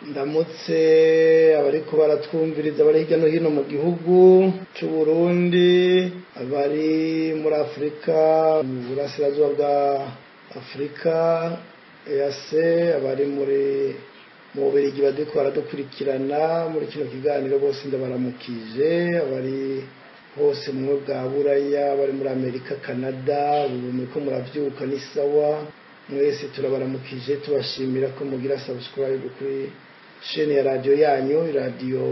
Ndamutse abariko baratwumviriza bari hirya no hino mu gihugu c'u Burundi, abari muri Afurika, mu burasirazuba bwa Afurika, EAC, abari muri mu Bubiligi bariko baradukurikirana muri kino kiganiro, bose ndabaramukije. Abari hose mu bwa Buraya, bari muri Amerika, Canada, ubu muriko muravyuka ni sawa. Mwese turabaramukije, tubashimira ko mugira subscribe kuri chaîne ya radio yanyu, radio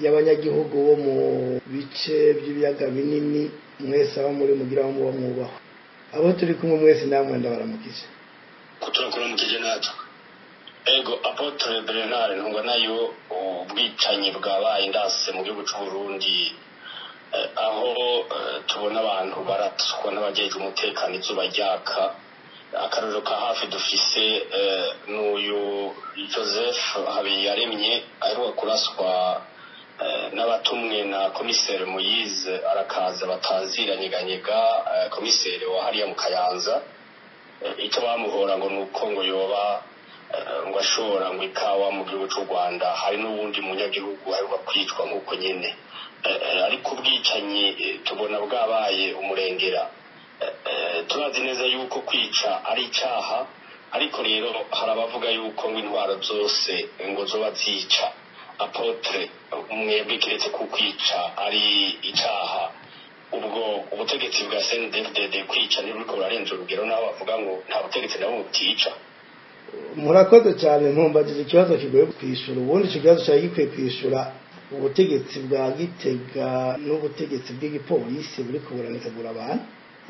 y'abanyagihugu bo mu bice by'ibiyaga binini. Mwese aho muri mugira aho muba mwubaho. Abo turi kumwe mwese namwe ndabaramukije. Turakuramukije natwe. Ego, Apôtre Bernard Ntungwanayo, ubwicanyi bwabaye ndase mu gihugu c'u Burundi, aho tubona abantu baratswa n'abajejwe umutekano izuba ryaka. Akarorero ka hafi dufise n'uyu Joseph Habiyaremye aheruka kuraswa n'abatumwe na komiseri Moyize arakaza bataziranyeganyega, komiseri wa hariya mu Kayanza. Icyo bamuhora ngo ni uko ngo yoba ngo ashora ngo ikawa mu gihugu cy'u Rwanda. Hari n'uwundi munyagihugu aheruka kwicwa nk'uko nyene, ariko ubwicanyi tubona bwabaye umurengera. Turazi neza yuko kwica ari icyaha, ariko rero hari abavuga yuko ngo intwaro zose ngo zoba zica. Apôtre, mwebwe kiretse ko kwica ari icyaha, ubwo ubutegetsi bwa CNDD-FDD kwica ntiburiko burarenza urugero, naho bavuga ngo nta butegetsi nabo butica? Murakoze cyane. Ntumbagije ikibazo kigoye kwishyura. Ubundi icyo kibazo cyari gikwiye kwishyura ubutegetsi bwa Gitega n'ubutegetsi bw'igipolisi buri kuburanikagura abantu.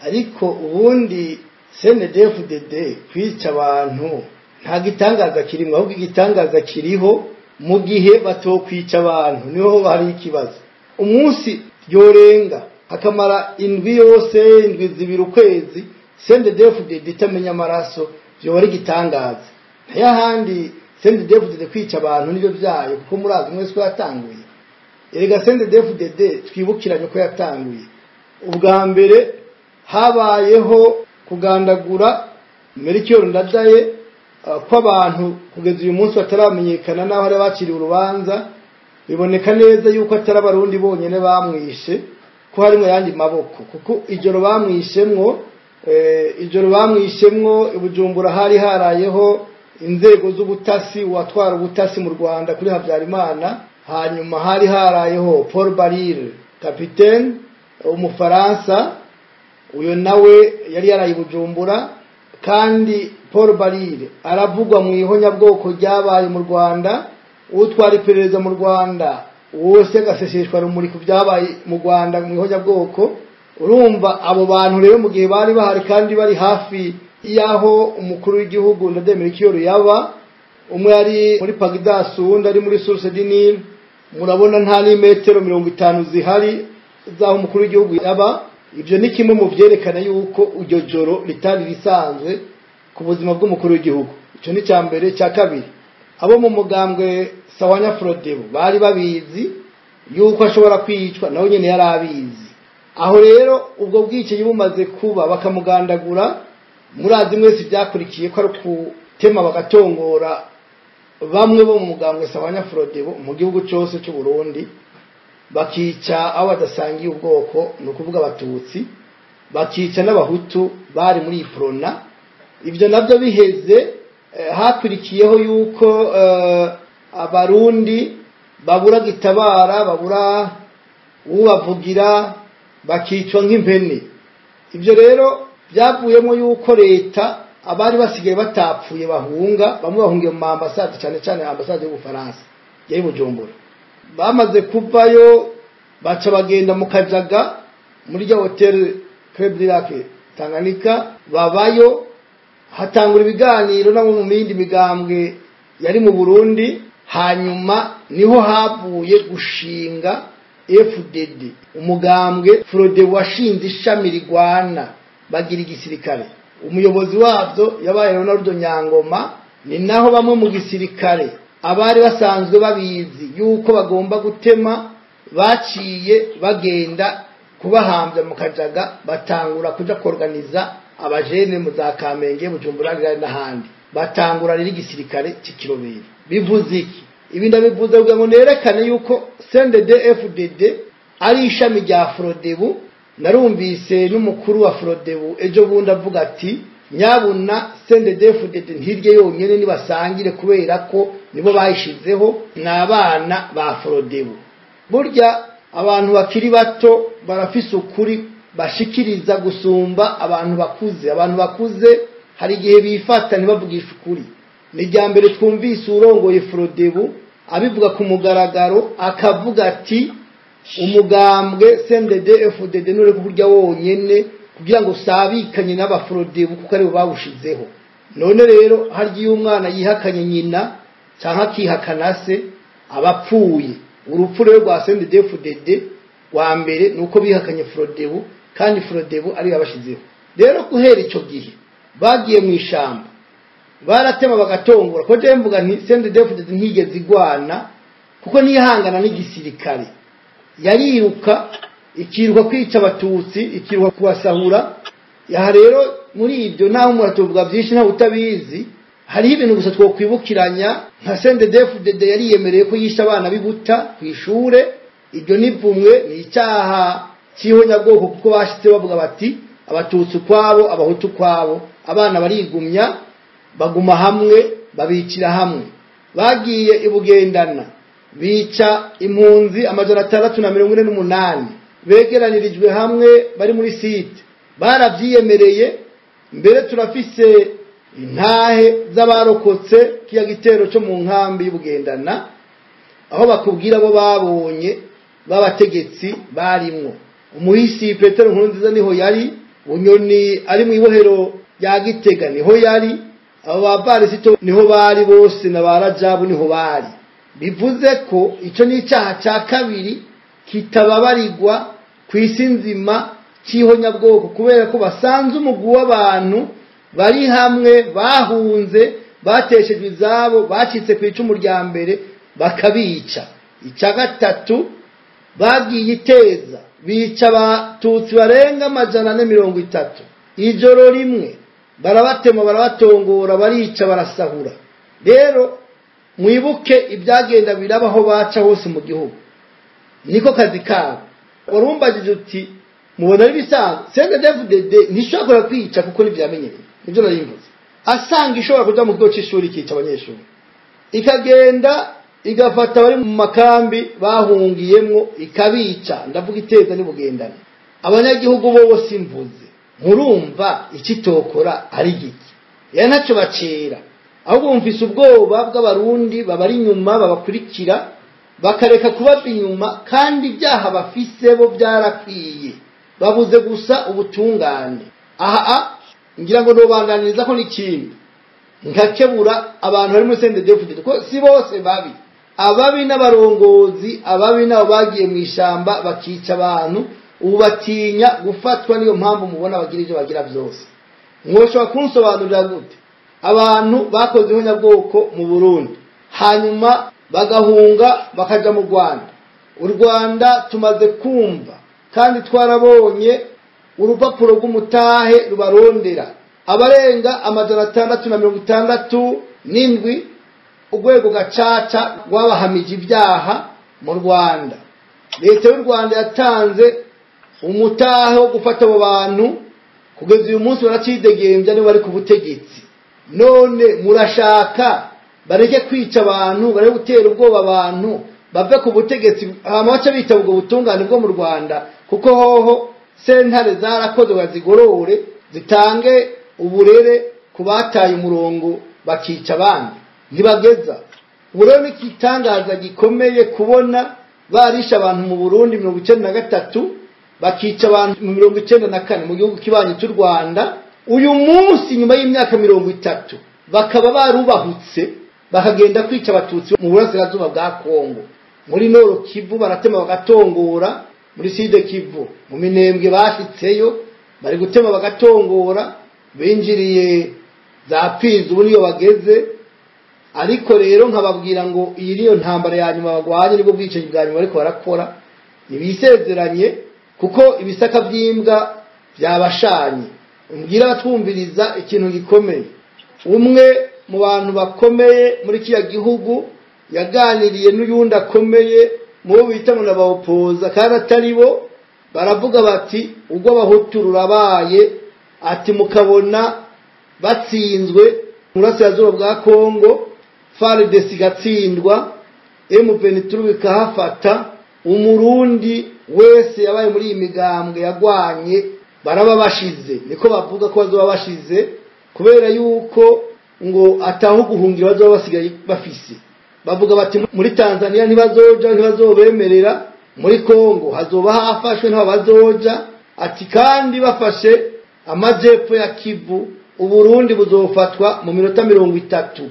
Ariko ubundi CNDD-FDD kwica abantu nta gitangaza kirimo, ahubwo igitangaza kiriho mu gihe batokwica abantu, niho hari ikibazo. Umunsi ryorenga hakamara indwi yose, indwi 2, ukwezi, CNDD-FDD itamenya amaraso, byoba ari igitangaza. Ntayahandi, CNDD-FDD kwica abantu nibyo byayo, kuko murazi mwese ko yatanguye. Erega CNDD-FDD twibukiranye ko yatanguye ubwa mbere habayeho kugandagura Melchior Ndadaye, ko abantu kugeza uyu munsi bataramenyekana n'aho hari bakiriye urubanza. Biboneka neza yuko atari Abarundi bonyene bamwishe, ko harimo ayandi maboko, kuko ijoro bamwishemwo i Bujumbura hari harayeho inzego z'ubutasi, watwara ubutasi mu Rwanda kuri Habyarimana. Hanyuma hari harayeho Paul Barril, capitaine umufaransa, uyo nawe yari yaraye i Bujumbura. Kandi Paul Barril aravugwa mu ihonyabwoko ryabaye mu Rwanda, utwara iperereza mu Rwanda wose agaseseshwa rumuri ku byabaye mu Rwanda mu ihonyabwoko. Urumva abo bantu rero mu gihe bari bahari kandi bari hafi y'aho umukuru w'igihugu Ndadaye Melchior yaba, umwe ari muri Pagidas, uwundi ari muri Source du Nil, murabona nta n'imetero 50 zihari z'aho umukuru w'igihugu yaba. Ibyo ni kimwe mu byerekana yuko iryo joro ritari risanzwe ku buzima bw'umukuru w'igihugu. Icyo ni icya mbere. Cya kabiri, abo mu mugambwe Sawanya Frodebu bari babizi yuko ashobora kwicwa, nawe nyine yari abizi. Aho rero ubwo bwicanyi bumaze kuba bakamugandagura, murazi mwese byakurikiye ko ari gutema bagatongora bamwe bo mu mugambwe Sawanya Frodebu mu gihugu cyose cy'u Burundi, bakica abo badasangiye ubwoko, ni ukuvuga Abatutsi, bakica n'Abahutu bari muri Iprona. Ibyo nabyo biheze, hakurikiyeho yuko Abarundi babura gitabara, babura ubavugira, bakicwa nk'impene. Ibyo rero byavuyemo yuko leta abari basigaye batapfuye bahunga, bamwe bahungiye mu ambasade, cyane cyane ambasade y'Ubufaransa yari Bujumbura. Bamaze kuvayo baca bagenda mu Kajaga muri rya hotel Club du Lac Tanganyika, babayo, hatangura ibiganiro nabo mu yindi migambwe yari mu Burundi. Hanyuma niho havuye gushinga FDD, umugambwe Frode washinze ishami rigwana, bagira igisirikare. Umuyobozi wabyo yabaye Leonardo Nyangoma. Ni naho bamwe mu gisirikare abari basanzwe babizi yuko bagomba gutema baciye bagenda kubahambya mu Kajaga, batangura kuja kuorganiza abajene mu za Kamenge, Bujumbura n'ahandi, batangura rero igisirikare cy'ikiroberi. Bivuze iki? Ibi ndabivuze kugira ngo nerekane yuko CNDD-FDD ari ishami rya Frodebu. Narumvise n'umukuru wa Frodebu ejo bundi avuga ati nyabuna CNDD-FDD ntirye yonyene, nibasangire kubera ko nibo bayishizeho, n'abana ba Frodebu. Burya abantu bakiri bato barafise ukuri bashikiriza gusumba abantu bakuze. Abantu bakuze hari igihe bifata ntibavugishe ukuri. Ni irya mbere twumvise urongoye Frodebu abivuga ku mugaragaro, akavuga ati umugambwe CNDD-FDD nure kurya wonyene kugira ngo sabikanye n'abafrodebu kuko aribo bawushizeho. None rero harya iyo umwana yihakanye nyina canke akihakana se abapfuye. Urupfu rero rwa CNDD-FDD rwa mbere nuko bihakanye Frodebu, kandi Frodebu ari yabashizeho. Rero guhera ico gihe bagiye mu ishamba baratema bagatongora. Ko je mvuga nti CNDD-FDD ntigeze igwana kuko nihangana n'igisirikare, yariruka ikiruka kwica abatutsi, ikiruka kubasahura. Yaha rero muri ibyo naho umuntu atuvuga byinshi nta utabizi, hariho ibintu gusa twokwibukiranya nka CNDD-FDD yariyemereye ko yishe abana bibuta ku ishure. Ibyo nivumwe ni icyaha cy'ihonyabwoko, kuko bashitse bavuga bati abatutsi ukwabo abahutu ukwabo, abana barigumya baguma hamwe babicira hamwe. Bagiye ibugendana bica impunzi 648 begeranirijwe hamwe bari muri site, baravyiyemereye. Mbere turafise intahe z'abarokotse kiya gitero cyo mu nkambi y'Ibugendana, aho bakubwira bo babonye babategetsi barimwo. Umuhisi Petero Nkurunziza niho yari, Bunyoni ari mu ibohero rya Gitega niho yari, abo baparisito niho bari bose na barajabu niho bari. Bivuze ko ico ni icyaha cya kabiri kitababarirwa ku isi nzima cy'ihonyabwoko, kubera ko basanze umugwi w'abantu bari hamwe bahunze bateshejwe izabo bacitse ku icumu rya mbere bakabica. Icya gatatu bagiye iteza bica abatutsi barenga 430 ijoro rimwe, barabatema barabatongora barica barasahura. Rero mwibuke ibyagenda birabaho baca hose mu gihugu, niko kazi kabo. Warumbagije uti mubona ari bisanzwe, CNDD-FDD ntishobora kwica kuko ntivyamenyereye. Nivyo narimvuze, asanga ishobora kuja mu kigo c'ishuri ikica abanyeshuri, ikagenda igafata bari mu makambi bahungiyemwo ikabica. Ndavuga iteza n'ubugendana, abanyagihugu bo bose imvuze murumva ikitokora ari giki, ya ntacyo bacera. Ahubwo bumvise ubwoba bw'abarundi babari inyuma babakurikira bakareka kubava inyuma, kandi ibyaha bafise bo byarakwiye, babuze gusa ubutungane. Aha ngira ngo nobandaniriza ko n'ikindi nkakebura abantu bari muri CNDD-FDD, ko si bose babi. Ababi n'abarongozi, ababi nabo bagiye mu ishamba bakica abantu, ubu batinya gufatwa, niyo mpamvu mubona bagira ibyo bagira byose. Mwoshobora kunsobanurira gute abantu bakoze ihonyabwoko mu Burundi hanyuma bagahunga bakaja mu Rwanda? U Rwanda tumaze kumva kandi twarabonye urupapuro rw'umutahe rubarondera abarenga 667, urwego gacaca rwabahamije ibyaha mu Rwanda. Leta y'u Rwanda yatanze umutahe wo gufata abo bantu, kugeza uyu munsi baracidegembya nibo bari ku butegetsi. None murashaka bareke kwica abantu, bareke gutera ubwoba abantu, bave ku butegetsi hama bace bitaba ubwo butungane bwo mu Rwanda, kuko hoho sentare zarakoze bazigorore zitange uburere ku bataye umurongo bakica abandi. Ntibageza. Ubu rero ni igitangaza gikomeye kubona barisha abantu mu Burundi 93 bakica abantu mu 94 mu gihugu kibanyi cy'u Rwanda. Uyu munsi nyuma y'imyaka 30 bakaba barubahutse bakagenda kwica abatutsi mu burasirazuba bwa Kongo, muri Nord Kivu baratema bagatongora, muri Sud Kivu mu Minembwe bashitseyo bari gutema bagatongora, binjiriye za Fizi ubu niyo bageze. Ariko rero nkababwira ngo iyi niyo ntambara ya nyuma bagwanye, nibwo bwicanyi bwa nyuma ariko barakora. Nibisezeranye kuko ibisaka by'imbwa byabashanye. Umbwira abatwumviriza ikintu gikomeye, umwe mu bantu bakomeye muri kiya gihugu Yaganiriye n'uyundi akomeye mu bo bita ngo n'abawopoza kandi atari bo. Baravuga bati ubwo Abahutu rurabaye, ati mukabona batsinzwe mu burasirazuba bwa Kongo, FARDC igatsindwa, M23 bikahafata, Umurundi wese yabaye muri iyi migambwe yagwanye baraba bashize. Niko bavuga ko bazoba bashize, kubera yuko ngo ataho guhungira bazoba basigaye bafise. Bavuga bati muri Tanzania ntibazoja, ntibazobemerera, muri Kongo hazoba hafashwe ntibazoja, ati kandi bafashe amajepfo ya Kivu, Uburundi buzofatwa mu minota 30.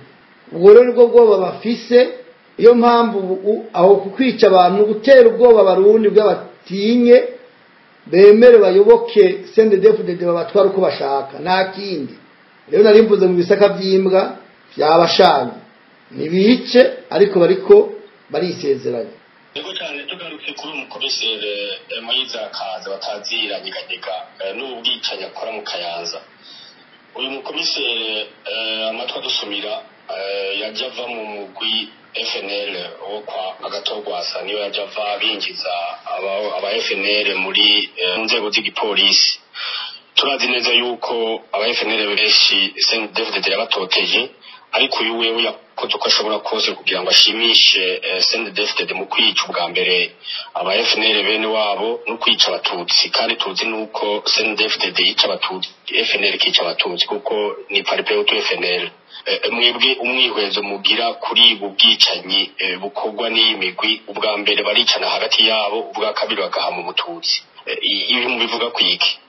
Ubwo rero nibwo bwoba bafise. Iyo mpamvu aho kukwica abantu, gutera ubwoba Abarundi bw'abatinye, bemere bayoboke CNDD-FDD babatwara uko bashaka, nta kindi. Rero nari mvuze mu bisaka by'imbwa byabashanye nibice, ariko bariko barisezeranya. Yego cyane. Tugarutse kuri uyu mukomiseri Moyize Akaza batazira Nyeganyega n'ubwicanyi akora mu Kayanza. Uyu mukomiseri, amatwi adusumira, yajya ava mu mugwi FNL wo kwa Agathon Rwasa, niyo yajya ava binjiza aba FNL muri mu nzego z'igipolisi. Turazi neza yuko aba FNL benshi CNDD-FDD yabatoteje, ariko uyu wewe yakoze uko ashobora kose kugira ngo ashimishe CNDD-FDD mu kwica ubwa mbere aba FNL bene wabo no kwica Abatutsi. Kandi tuzi nuko CNDD-FDD yica Abatutsi, FNL ikica Abatutsi, kuko ni Palipehutu FNL. Mwebwe umwihwezo mugira kuri ubu bwicanyi bukorwa n'iyi migwi? Ubwa mbere baricana hagati yabo, ubwa kabiri bagahama Umututsi. Ibi mubivuga kwiki?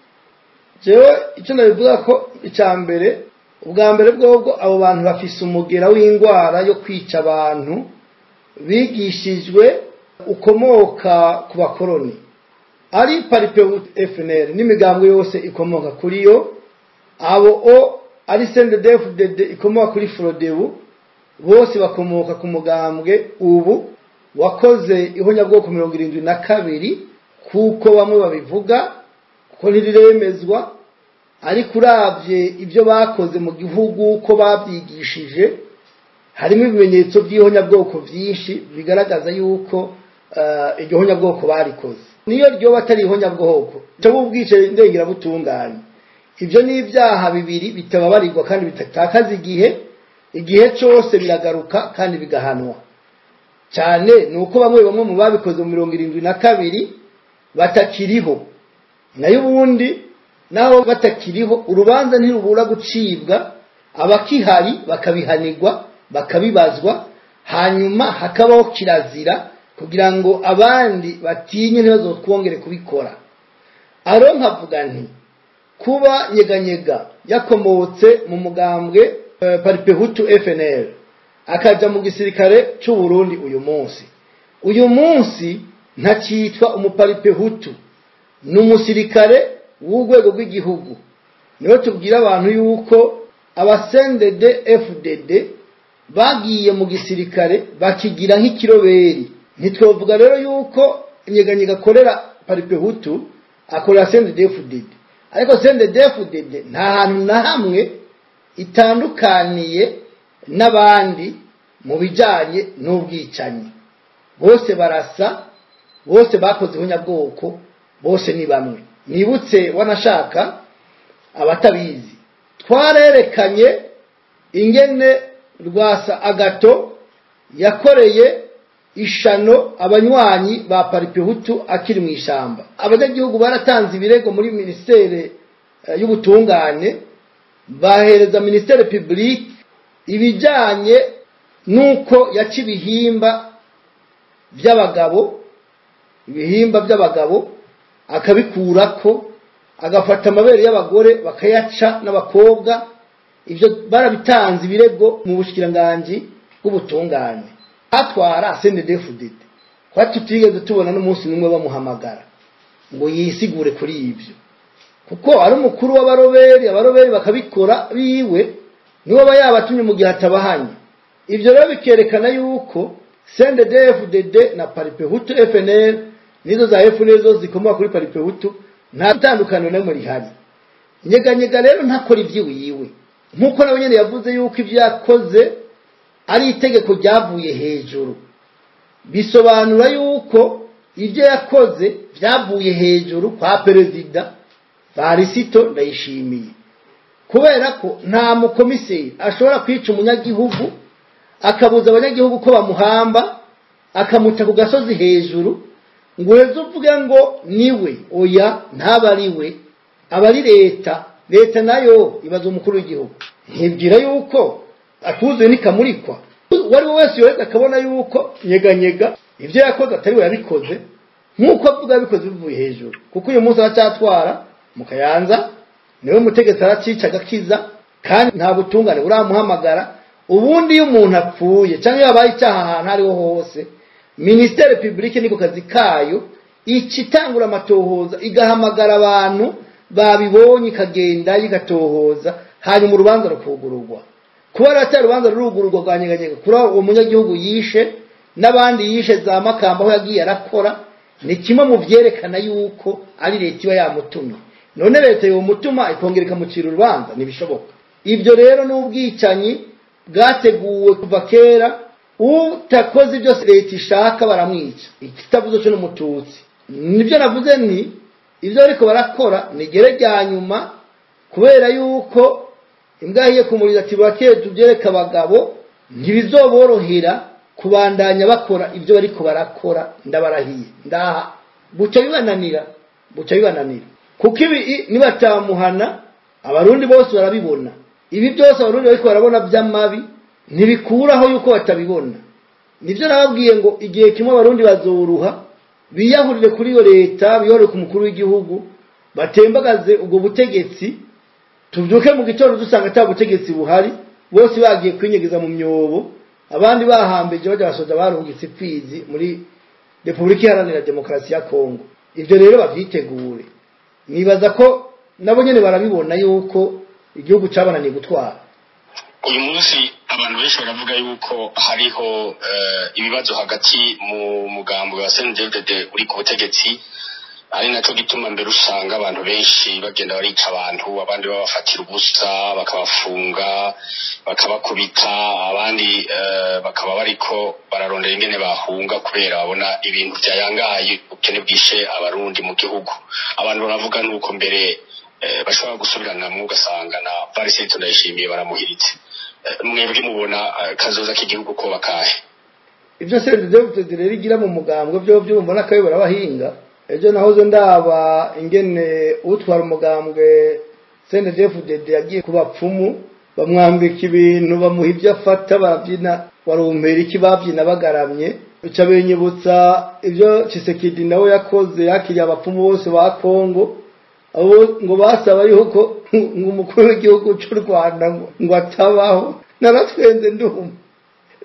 Jewe icyo nabivuga ko icya mbere, ubwa mbere bwobwo, abo bantu bafise umugera w'indwara yo kwica abantu bigishijwe, ukomoka ku bakoroni. Ari Palipehutu FNL n'imigambwe yose ikomoka kuri yo, abo o ari CNDD-FDD ikomoka kuri Frodebu, bose bakomoka ku mugambwe ubu wakoze ihonyabwoko 72, kuko bamwe babivuga ko ntiriremezwa. Ariko uravye ibyo bakoze mu gihugu, ko babyigishije, harimo ibimenyetso by'ihonyabwoko byinshi bigaragaza yuko iryo honyabwoko barikoze. Niyo ryoba atari ihonyabwoko cyo ubwicanyi ndengerabutungane, ibyo ni ibyaha bibiri bitababarirwa kandi bitatakaza igihe. Igihe cyose biragaruka kandi bigahanwa. Cyane ni uko bamwe bamwe mu babikoze mu 72 batakiriho, nayo ubundi naho batakiriho urubanza ntirubura gucibwa, abakihari bakabihanirwa, bakabibazwa, hanyuma hakabaho kirazira kugira ngo abandi batinye, ntibazokongere kubikora. Aro nkavuga nti kuba Nyeganyega yakomotse mu mugambwe Palipehutu FNL, akaja mu gisirikare cy'u Burundi uyu munsi, uyu munsi ntakitwa Umupalipehutu, ni umusirikare w'urwego rw'igihugu. Niho tubwira abantu yuko aba CNDD FDD bagiye mu gisirikare bakigira nk'ikiroberi. Ntitwovuga rero yuko Nyeganyega akorera Palipehutu, akorera CNDD FDD, ariko CNDD FDD nta hantu na hamwe itandukaniye n'abandi mu bijyanye n'ubwicanyi. Bose barasa, bose bakoze ihonyabwoko, bose ni bamwe. Nibutse wanashaka abatabizi, twarerekanye ingene Rwasa Agathon yakoreye ishano abanywanyi ba Palipehutu akiri mu ishyamba. Abanyagihugu baratanze ibirego muri minisiteri y'ubutungane, bahereza ministère public ibijyanye n'uko yaca ibihimba by'abagabo, ibihimba by'abagabo akabikurako, agafata amabere y'abagore bakayaca n'abakobwa. Ibyo barabitanze ibirego mu bushikiranganji bw'ubutungane, atwara CNDD-FDD, kwa tutigeze tubona n'umunsi n'umwe bamuhamagara ngo yisigure kuri ibyo, kuko ari umukuru w'abaroberi. Abaroberi bakabikora biwe, niwe aba yabatumye mu gihe atabahanye. Ibyo rero bikerekana yuko CNDD-FDD na Palipehutu FNL nizo za FNL zo zikomoka kuri Palipehutu, nta tandukaniro na rimwe rihari. Nyeganyega rero ntakora iby'iwiwe, nk'uko nawe nyine yavuze yuko ibyo yakoze ari itegeko ryavuye hejuru, bisobanura yuko ibyo yakoze byavuye hejuru kwa Perezida Varisito Ndayishimiye, kubera ko nta mukomiseri ashobora kwica umunyagihugu akabuza abanyagihugu ko bamuhamba, akamuca ku gasozi hejuru ngo uheze uvuge ngo niwe. Oya, ntaba ari we, aba ari leta. Leta nayo ibaza umukuru w'igihugu, ntibwira yuko akuzuye ntikamurikwa. Uwo ari we wese yoheza akabona yuko Nyeganyega ibyo yakoze atari we yabikoze, nk'uko avuga yabikoze bivuye hejuru, kuko uyu munsi aracyatwara mu Kayanza, niwe mutegetsi, aracica agakiza, kandi nta butungane buramuhamagara. Ubundi iyo umuntu apfuye cyangwa iyo habaye icyaha ahantu ariho hose, ministère publique niko kazi kayo, icitangura amatohoza, igahamagara abantu babibonye, ikagenda igatohoza, hanyuma urubanza rukugururwa. Kuba ratari urubanza rurugururwa rwa Nyeganyega kuri uwo munyagihugu yishe n'abandi yishe za Makamba aho yagiye arakora, ni kimwe mu vyerekana yuko ari leta iba yamutumye. None leta yomutuma ikongera ikamucira urubanza? Ntibishoboka. Ibyo rero ni ubwicanyi bwateguwe kuva kera. Utakoze ibyo leta ishaka baramwica, ikitavuze cyo n'umututsi. Nibyo navuze nti ibyo ariko barakora ni gere rya nyuma, kubera yuko imbwa yahiye kumuriza ati burakeye tubyereke abagabo. Ntibizoborohera kubandanya bakora ibyo bariko barakora, ndabarahiye, ndaha buca bibananira, buca bibananira, kuko ibi nibatamuhana abarundi bose barabibona. Ibi byose abarundi bariko barabona by'amabi ntibikuraho yuko batabibona. Nibyo nababwiye ngo igihe kimwe abarundi bazoruha, biyahurire kuri iyo leta, biyahurire ku mukuru w'igihugu, batembagaze ubwo butegetsi, tubyuke mu gitondo dusanga ata butegetsi buhari, bose bagiye kwinyegeza mu myobo, abandi bahambije bajya basoza barungitse ipfizi muri Repubulika Iharanira Demokarasi ya Kongo. Ibyo rero babyitegure. Nibaza ko nabo nyene barabibona yuko igihugu cabananiye gutwara. Uyu munsi abantu benshi baravuga yuko hariho ibibazo hagati mu mugambo wa CNDD-FDD uri ku butegetsi, ari naco gituma mbere usanga abantu benshi bagenda barica abantu, abandi babafatira ubusa bakabafunga, bakabakubita, abandi bakaba bariko bararondera ingene bahunga kubera babona ibintu vyayangaye, ubukene bwishe abarundi mu gihugu. Abantu baravuga nuko mbere bashobora gusubiranamwo, ugasanga na Varisito Ndayishimiye baramuhiritse. Mwebwe mubona kazoza k'igihugu ko bakahe? Ibyo CNDD-FDD rero igira mu mugambwe byo byumva n'akayobora abahinga. Ejo nahoze ndaba ingene utwara umugambwe CNDD-FDD yagiye ku bapfumu, bamwambika ibintu, bamuha ibyo afata, barabyina warumpera iki, babyina bagaramye. Bica binyibutsa ibyo Tshisekedi nawe yakoze, yakiriye abapfumu bose ba Kongo, abo ngo basaba yuko ngo umukuru w'igihugu cy'u Rwanda ngo atabaho. Naratwenze ndumva.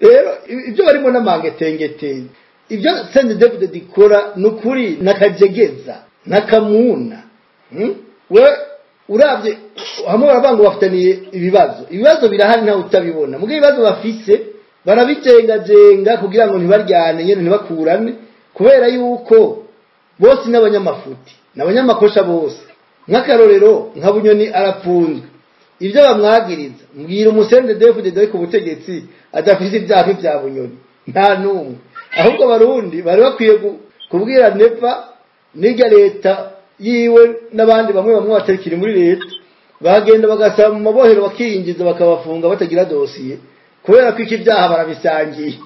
Rero ibyo barimo n'amangetengete, ibyo CNDD-FDD ikora ni ukuri nakajegeza nakamuna. We uravye hamwe baravuga ngo bafitaniye ibibazo, ibibazo birahari ntawe utabibona, mugihe ibibazo bafise barabijengajenga kugira ngo ntibaryane nyene, ntibakurane, kubera yuko bose n'abanyamafuti n'abanyamakosha bose. Nk'akarorero nka Bunyoni arapfunzwe, ibyo bamwagiriza, mbwira umuCNDD-FDD ari ku butegetsi adafise ibyaha bya Bunyoni? Nta n'umwe. Ahubwo abarundi bari bakwiye kubwira Neva n'irya leta yiwe n'abandi bamwe bamwe batarikiri muri leta, bagenda bagasaba mu mabohero bakiyinjiza bakabafunga batagira dosiye, kubera ko iki byaha barabisangiye.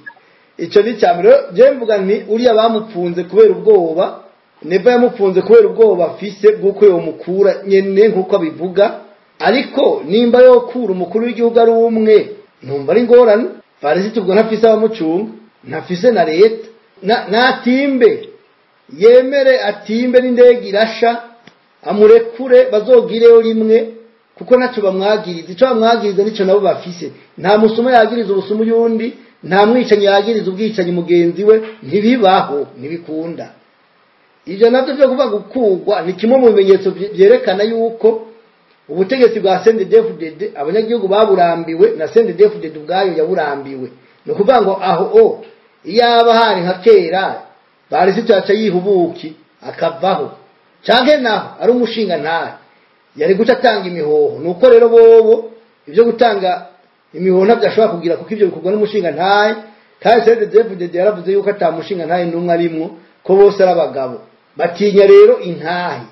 Ico ni icya mbere. Je mvuga nti uriya bamupfunze kubera ubwoba, Neva yamupfunze kubera ubwoba afise bw'uko yomukura nyene nk'uko abivuga. Ariko nimba yokura umukuru w'igihugu ari umwe, ntumva ari ingorane. Varisito ubwo ntafise abamucunga, ntafise na leta, natimbe yemere atimbe n'indege irasha, amurekure bazogireyo rimwe, kuko ntaco bamwagiriza. Ico bamwagiriza nico nabo bafise. Nta musuma yagiriza ubusumu y'undi, nta mwicanyi yagiriza ubwicanyi mugenzi we, ntibibaho, ntibikunda. Ivyo navyo vyo kuvuga gukugwa ni kimwe mu bimenyetso vyerekana yuko ubutegetsi bwa CNDD-FDD abanyagihugu baburambiwe, na CNDD-FDD ubwayo yaburambiwe. Ni ukuvuga ngo aho o iyaba hari nka kera Varisito yaca yihubuki akavaho, canke naho ari umushinga ntahe yari guca atanga imihoho. Nuko rero bobo ibyo gutanga Imihoho ntabyo ashobora kugira, kuko ibyo bikorwa n'umushinga ntahe. Kandi CNDD-FDD yaravuze yuko atamushinga ntahe n'umwe arimwo, ko bose ari abagabo. Batinya rero intahe.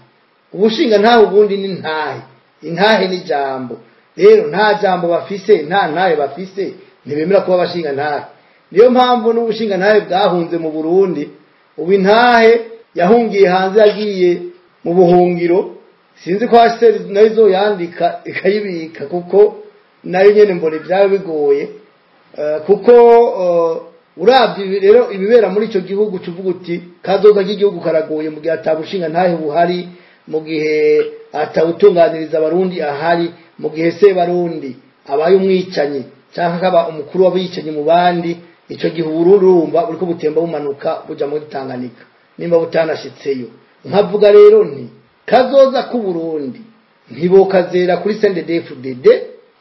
Ubushinga ntahe ubundi ni ntahe, intahe ni jambo. Rero nta jambo bafise, nta ntahe bafise, ntibemera kuba abashinga ntahe. Niyo mpamvu n'ubushinga ntahe bwahunze mu Burundi. Ubu intahe yahungiye hanze, yagiye mu buhungiro. Sinzi ko HCR nayo izoyandika ikayibika, kuko nayo nyene mbona ivyaba bigoye. Kuko uravye rero ibibera muri ico gihugu, tuvuga uti kazoza k'igihugu karagoye mu gihe atabushinga ntahe buhari, mu gihe atawutunganiriza abarundi ahari, mu gihe se barundi abaye umwicanyi cyangwa akaba umukuru w'abicanyi mu bandi. Ico gihe Uburundi urumva buriko butemba bumanuka buja muri Tanganyika, nimba butanashitseyo. Nkavuga rero nti kazoza k'Uburundi ntibokazera kuri CNDD-FDD.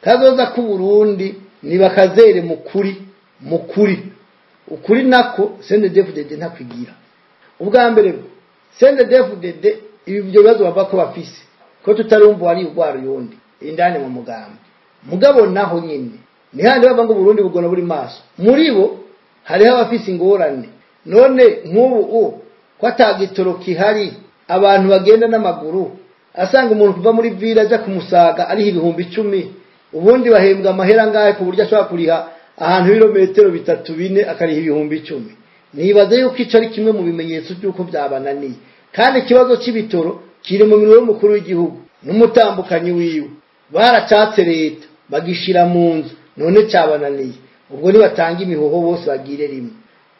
Kazoza k'Uburundi nibakazere mu kuri, mu kuri ukuri nako CNDD-FDD ntakwigira. Ubwa mbere CNDD-FDD ibi byo bibazo bava ko bafise, ko tutarumva wari urwara yundi indani mu mugambi. Mugabo naho nyine ni handi bava ngo Burundi bugona buri maso, muri bo hariho abafise ingorane. None nk'ubu ko atagitoro kihari, abantu bagenda n'amaguru, asanga umuntu kuva muri ville aja kumusaga ariho 10,000. Ubundi bahembwa amahera ngahe ku buryo ashobora kuriha ahantu ibirometero 3 4 akariha 10,000? Nibaze yuko ico ari kimwe mu bimenyetso by'uko byabananiye. Kandi ikibazo c'ibitoro kiri mu minwe y'umukuru w'igihugu n'umutambukanyi wiwe. Baracatse leta bagishira mu nzu, none cyabananiye. Ubwo nibatanga imihoho bose bagire rimwe.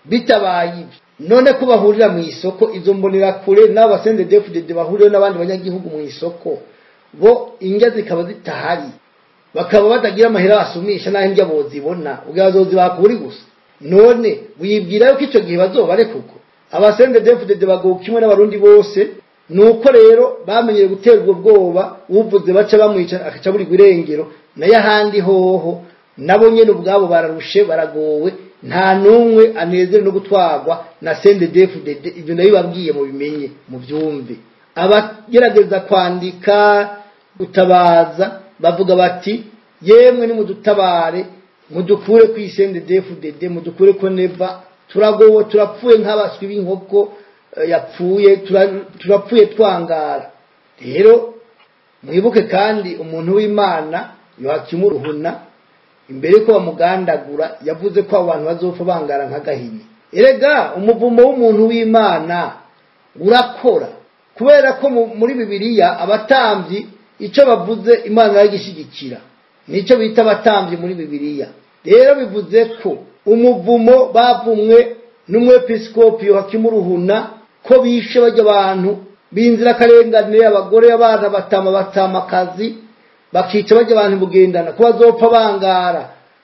Bitabaye ibyo, none ko bahurira mu isoko izo mbonera kure n'aba CNDD-FDD bahurira n'abandi banyagihugu mu isoko, bo indya zikaba zitahari, bakaba batagira amahera basumisha, n'aho indya bozibona ubwo bazozi bakuri gusa. None wibwira yuko ico gihe bazobareka? Uko aba CNDD-FDD bagowe kimwe n'abarundi bose. Nuko rero bamenyere gutera ubwo bwoba, uvuze baca bamwica akaca buri irengero. Nayo ahandi hoho nabo nyene ubwabo bararushe, baragowe, nta n'umwe anezere no gutwarwa na CNDD-FDD. Ibyo nabibabwiye mu bimenye, mu byumve. Abagerageza kwandika gutabaza bavuga bati yemwe nimudutabare, mudukure ku CNDD-FDD, mudukure ko neva turagowe, turapfuye nk'abaswi b'inkoko yapfuye, turapfuye twangara. Rero mwibuke kandi umuntu w'Imana Yohakimu Ruhuna, imbere ko bamugandagura yavuze ko abantu bazopfa bangara nk'agahini. Erega umuvumo w'umuntu w'Imana urakora, kubera ko muri Bibiliya abatambyi icyo bavuze Imana yaragishigikira, nicyo bita abatambyi muri Bibiliya. Rero bivuze ko umuvumo bavumwe n'umwepiskopi Yohakimu Ruhuna, ko bishe bajya abantu b'inzirakarengane, abagore, abana, batama batamakazi, bakica bajya abantu bugendana, ko bazopfa bangara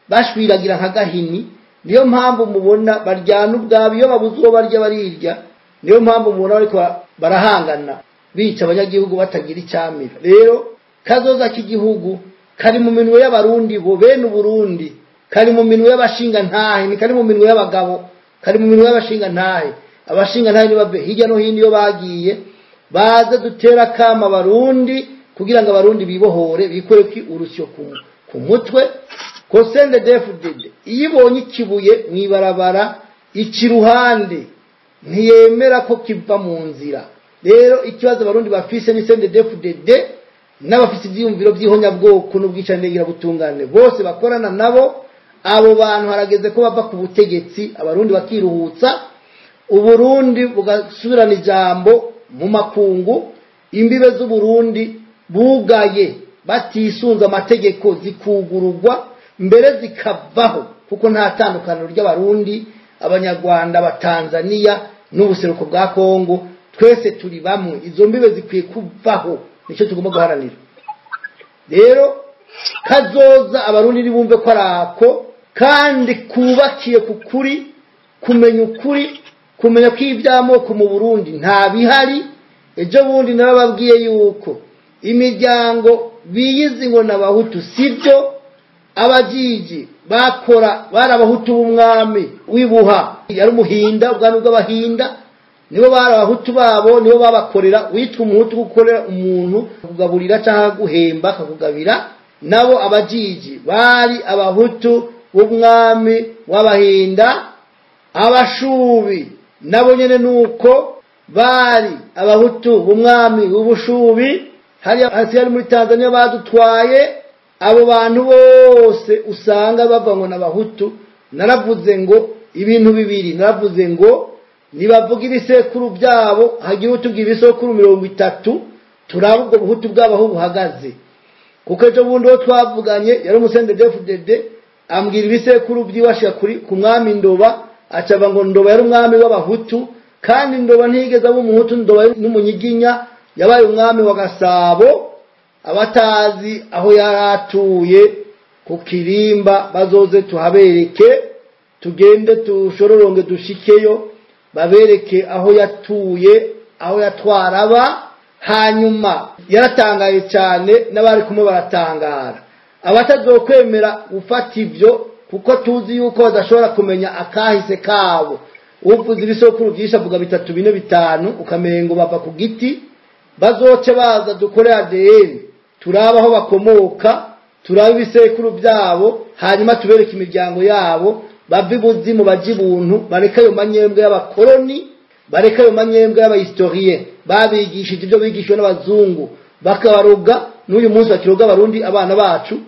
bashwiragira nka gahini. Niyo mpamvu mubona baryana ubwabo, iyo babuze uwo barya barirya. Niyo mpamvu mubona bariko barahangana bica abanyagihugu batagira icyamira. Rero kazoza k'igihugu kari mu minwe y'abarundi bo bene Uburundi, kari mu minwe y'abashinga ntahe, ni kari mu minwe y'abagabo, kari mu minwe y'abashinga ntahe. Abashinga ntahe nibave hirya no hino iyo bagiye, baze dutera kama abarundi kugira ngo abarundi bibohore, bikore ki urusyo ku mutwe. Ko CNDD-FDD iyo ibonye ikibuye mwibarabara ikiruhande ntiyemera ko kiva mu nzira. Rero ikibazo abarundi bafise ni CNDD-FDD n'abafise ivyiyumviro by'ihonyabwoko n'ubwicanyi butungane bose bakorana nabo. Abo bantu harageze ko bava ku butegetsi, abarundi bakiruhutsa, Uburundi bugasubirana ijambo mu makungu. Imbibe z'Uburundi bugaye batisunze amategeko zikugururwa, mbere zikavaho, kuko nta tandukaniro ry'abarundi, abanyarwanda, abatanzania n'ubuseruko bwa Kongo, twese turi bamwe. Izo mbibe zikwiye kuvaho, nicyo tugomba guharanira. Rero kazoza abarundi nibumve ko arako kandi kubakiye ku kuri, kumenya ukuri, kumenya ko iby'amoko mu Burundi nta bihari. Ejo bundi narababwiye yuko imiryango biyizi ngo n'abahutu sibyo, abajiji bakora bari abahutu b'umwami w'ibuha, yari umuhinda, ubwami bw'abahinda, nibo bari abahutu babo, nibo babakorera. Witwa umuhutu gukorera umuntu kugaburira cyangwa guhemba akakugabira. Nabo Abajiji bari Abahutu b'umwami w'Abahinda. Abashubi nabo nyene nuko bari Abahutu b'umwami w'Ubushubi, hariya hasi hari muri Tanzania badutwaye. Abo bantu bose usanga bava ngo n'Abahutu. Naravuze ngo ibintu bibiri, naravuze ngo nibavuga ibisekuru byabo, hagira utubwira ibisekuru 30, turabe ubwo buhutu bwabo aho buhagaze. Kuko ejo bundi uwo twavuganye yari umuCNDD-FDD, ambwira ibisekuru byiwashika kuri ku mwami Ndoba, acaba ngo Ndoba yari umwami w'Abahutu, kandi Ndoba ntiyigeze aba Umuhutu. Ndoba n'Umunyiginya, yabaye umwami wa Gasabo. Abatazi aho yaratuye ku Kirimba bazoze tuhabereke, tugende tushororonge dushikeyo, babereke aho yatuye, aho yatwara aba. Hanyuma yaratangaye cyane, n'abari kumwe baratangara. Abatazokwemera gufata ivyo, kuko tuzi yuko badashobora kumenya akahise kabo, uvuze ibisokuru byinshi avuga bitatu, bine, bitanu, ukamengo bava ku giti. Bazoce baza dukore ADN, turabe aho bakomoka, turabe ibisekuru byabo, hanyuma tubereke imiryango yabo, bave ibuzimu baje ibuntu, bareke ayo manyembwe y'abakoroni, bareke ayo manyembwe y'abahistorien babigishije ibyo bigishijwe n'abazungu, bakabaroga n'uyu munsi bakiroga Abarundi, abana bacu,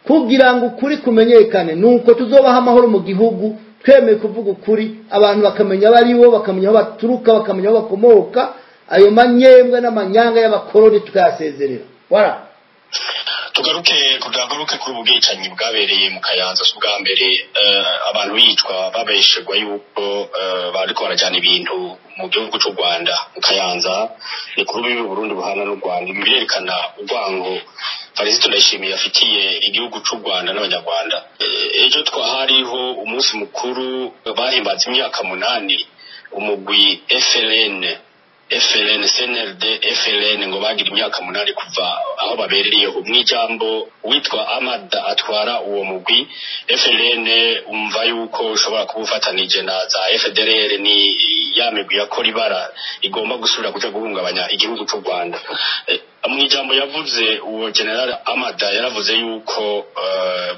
kugira ngo ukuri kumenyekane. Nuko tuzobaha amahoro mu gihugu, twemeye kuvuga ukuri, abantu bakamenya abo ari bo, bakamenya aho baturuka, bakamenya aho bakomoka. Ayo manyembwe n'amanyanga y'abakoroni tukayasezerera. Voilà. Tugaruke kuri ubu bwicanyi bwabereye mu Kayanza. Si ubwa mbere abantu bicwa babesherwa yuko bariko barajyana ibintu mu gihugu cy'u Rwanda. Mu Kayanza ni kuri rubibi Burundi buhana n'u Rwanda. Ibi birerekana urwango Varisito Ndayishimiye afitiye igihugu cy'u Rwanda n'Abanyarwanda. Ejo twahariho umunsi mukuru bahimbaza imyaka 8 umugwi FLN CNRD FLN, ngo bagira imyaka 8 kuva aho babereyeho. Mw'ijambo witwa Ahmad atwara uwo mugwi FLN, umva yuko ushobora kuba ufatanije na za FDLR, ni ya migwi yakora ibara igomba gusubira kuja guhungabanya igihugu cy'u Rwanda. Mw'ijambo yavuze uwo General Ahmad, yaravuze yuko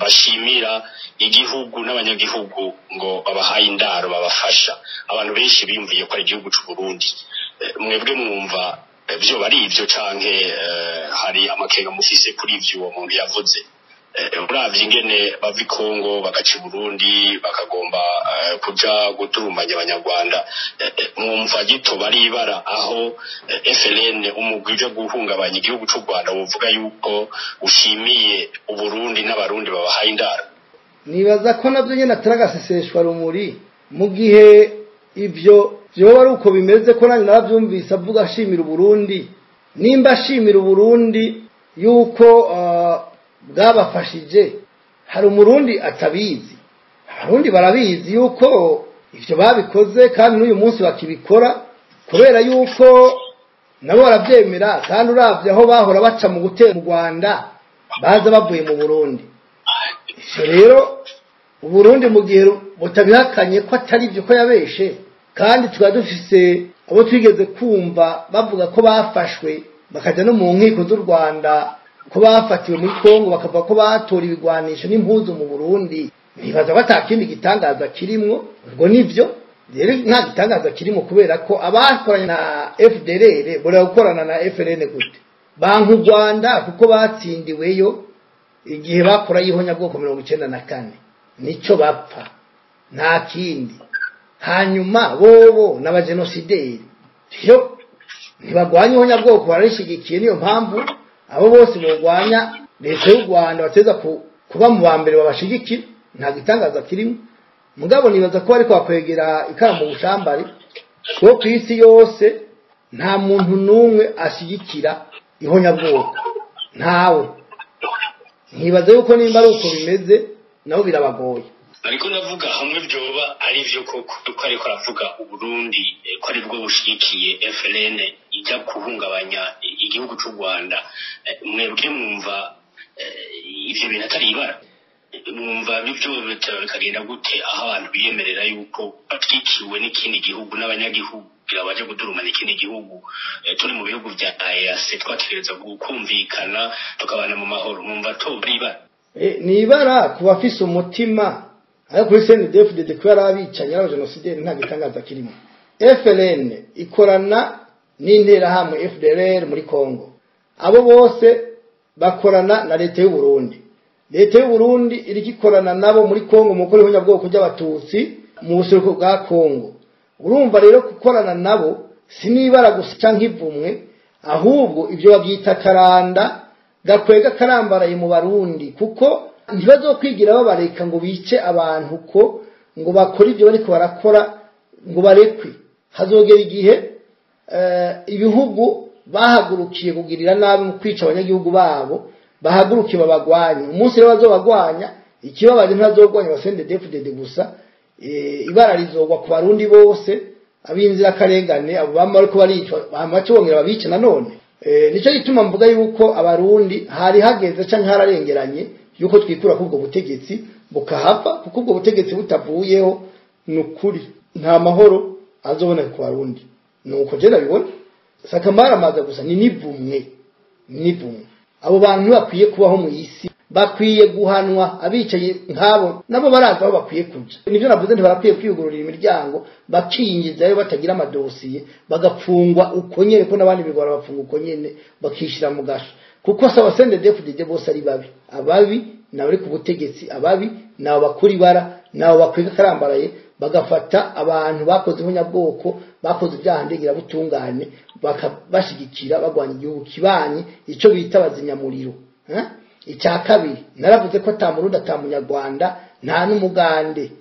bashimira igihugu n'abanyagihugu ngo babahaye indaro, babafasha. Abantu benshi biyumviye ko ari igihugu cy'u Burundi. Mwebwe mwumva vyo bari ivyo, canke hari amakenga mufise kuri ivyo uwo muntu yavuze? Uravye ingene bava i Kongo bagaca i Burundi, bakagomba kuja guturumbanya Abanyarwanda, mwumva gito bari ibara aho FLN, umugwi uja guhungabanya igihugu c'u Rwanda, wovuga yuko ushimiye Uburundi n'Abarundi babahaye indaro? Nibaza ko nabyo nyine atari agaseseshwa rumuri. Mu gihe ibyo vyoba ari uko bimeze, ko nanjye naravyumvise avuga ashimira Uburundi, nimba ashimira Uburundi yuko bwabafashije, hari Umurundi atabizi? Abarundi barabizi yuko ivyo babikoze, kandi n'uyu munsi bakibikora, kubera yuko nabo baravyemera. Kandi uravye aho bahora baca mu gutera mu Rwanda, baza bavuye mu Burundi. Ivyo rero Uburundi mu gihe butabihakanye ko atari byo, ko yabeshe, kandi tukaba dufise abo twigeze kumva bavuga ko bafashwe bakajya no mu nkiko z'u Rwanda, ko bafatiwe muri Kongo, bakavuga ko batora ibigwanisho n'impuzu mu Burundi, nibaza ko ata kindi gitangaza kirimwo. Ubwo nivyo rero nta gitangaza kirimo, kubera ko abakoranye na FDLR bora gukorana na FLN gute? Banka u Rwanda kuko batsindiweyo igihe bakora y'ihonyabwoko 94, nico bapfa, nta kindi. Hanyuma bobo n'abajenosideri iyo ntibagwanya ihonyabwoko, bararishigikiye. Niyo mpamvu abo bose borwanya leta y'u Rwanda bateza kuba mu ba mbere babashigikira. Nta gitangaza kirimo. Mugabo nibaza ko ariko bakwegera ikara mu bushambari, kuko ku isi yose nta muntu n'umwe ashyigikira ihonyabwoko, ntawe. Nkibaza yuko nimba ari uko bimeze, nabo birabagoye. Ariko ndavuga hamwe byoba ari byo koko ko ariko aravuga Uburundi ko ari bwo bushigikiye FLN ijya guhungabanya igihugu cy'u Rwanda, mwebwe mwumva ivyo bintu atari ibara? Mwumva bivyo bikagenda gute aho abantu biyemerera yuko batwikiwe n'ikindi gihugu n'abanyagihugu? Kugira baje kudurumana ikindi gihugu, turi mu bihugu vya EAC, twategereza kumvikana tukabana mu mahoro. Mwumva to riba Ni ibara ku bafise umutima, ariko kuri CNDD-FDD ko yari abicanyi, ari abajenosideri, nta gitangaza kirimo. FLN ikorana n'interahamwe FDLR muri Congo, abo bose bakorana na leta y'u Burundi. Leta y'u Burundi iriko ikorana nabo muri Congo mu gukora ihonyabwoko ry'abatutsi mu buseruko bwa Congo. Urumva rero, gukorana nabo si n'ibara gusa canke ivumwe, ahubwo ibyo babyita karanda gakwega karambaraye mu Barundi, kuko ntibazokwigira babareka ngo bice abantu ko ngo bakore ibyo bariko barakora ngo barekwe. Hazogera igihe ibihugu bahagurukiye kugirira nabi mu kwica abanyagihugu babo bahagurukiye babagwanye. Umunsi rero bazobagwanya, ikibabaje ntibazogwanya ba CNDD-FDD gusa, ibara rizogwa ku Barundi bose ab'inzirakarengane, abo bama bariko baricwa, bama bace bongera babice nanone. Nico gituma mvuga yuko Abarundi hari hageze canke hararengeranye yuko twikura kubwo butegetsi bukahava, kuko ubwo butegetsi butavuyeho ni ukuri nta mahoro azoboneka ku Barundi. Nuko je ndabibona, sakamara amaza gusa ni nivumwe, nivumwe. Abo bantu ntibakwiye kubaho mu isi, bakwiye guhanwa. Abicaye nk'abo nabo barazi aho bakwiye kuja. Nivyo navuze, ntibarakwiye kwiyugururira imiryango bakinjizayo batagira amadosiye, bagapfungwa uko nyene, ko n'abandi bigora bapfunga uko nyene, bakishira mu gasho, kuko saba CNDD-FDD bose ari babi. Ababi ni abari ku butegetsi, ababi ni abo bakora ibara, ni abo bakwiga karambaraye bagafata abantu bakoze ihonyabwoko, bakoze ibyaha ndengirabutungane, bakabashigikira bagwanya igihugu kibanyi, ico bita bazinyamuriro. Icya kabiri, naravuze ko ata Murundi, ata Munyarwanda, nta n'umugande,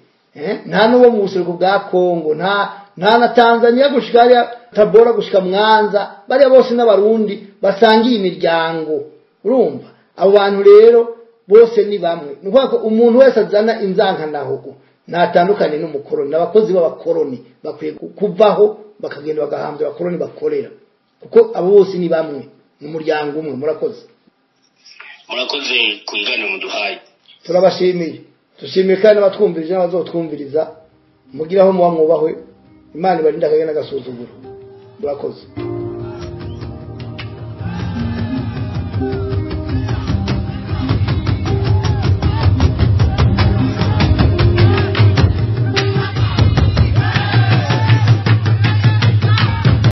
nta n'uwo mu buseruko bwa Kongo, nta na Tanzania gushika hariya Tabora gushika Mwanza, bariya bose n'Abarundi basangiye imiryango. Urumva abo bantu rero bose ni bamwe. Ni ukuvuga ko umuntu wese azana inzankanahugu ntatandukanye n'umukoroni. Abakozi b'abakoroni bakwiye kuvaho bakagenda bagahambya abakoroni bakorera, kuko abo bose ni bamwe, ni umuryango umwe. Murakoze. Murakoze ku biganiro muduhaye. Turabashimiye, dushimiye kandi n'abatwumvirije n'abazotwumviriza. Mugire aho muba mwubahwe, Imana ibarinde akagenda n'agasuzuguro. Murakoze.